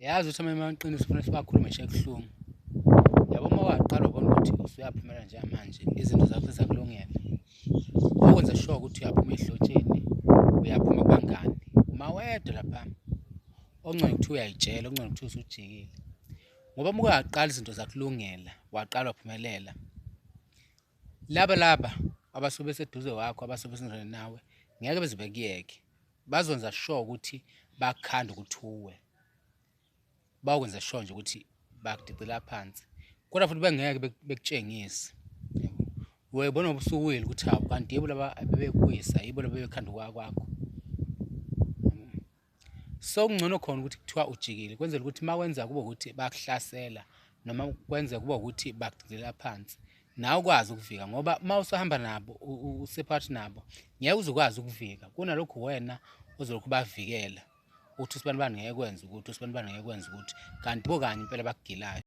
Yazi ukuthi amanye amaqiniso kufanele siwakhulume nje kuhlungu. Yabo, uma waqala wabona ukuthi usuyaphumela njengamanje, izinto zakho sezakulungela, okwenza sure ukuthi uyaphuma ehlotsheni, uyaphuma kubangani, uma wedwa lapha, ongcono kuthiwa uyayitshela, okungcono kuthiwa usujikile. Ngoba uma waqala izinto zakulungela, waqala waphumelela, laba abasuke beseduze kwakho, abasuke besondelene nawe, ngeke beze bekuyeke. Bazokwenza sure ukuthi bakukhanda ukuthi uwe, bakwenza sure nje ukuthi bakudicela phansi, kodwa futhi bengeke bekutshengise. Uyayibona ngoba usuwile ukuthi hawu, kanti yibo laba bebekuwisa, yibo laba bebekhanda ukwa kwakho. So kungcono khona ukuthi kuthiwa ujikile, kwenzela ukuthi uma kwenza kube ukuthi bakuhlasela noma kwenza kube ukuthi bakudicilela phansi, nawe ukwazi ukuvika, ngoba uma usahamba nabo, usephakathi nabo, ngeke uze ukwazi ukuvika. Kunalokhu wena ozolokhu bavikela uthi usibani bani ngeke kwenze ukuthi, usibani bani ngeke kwenze ukuthi, kanti bo kanye impela bakugilayo.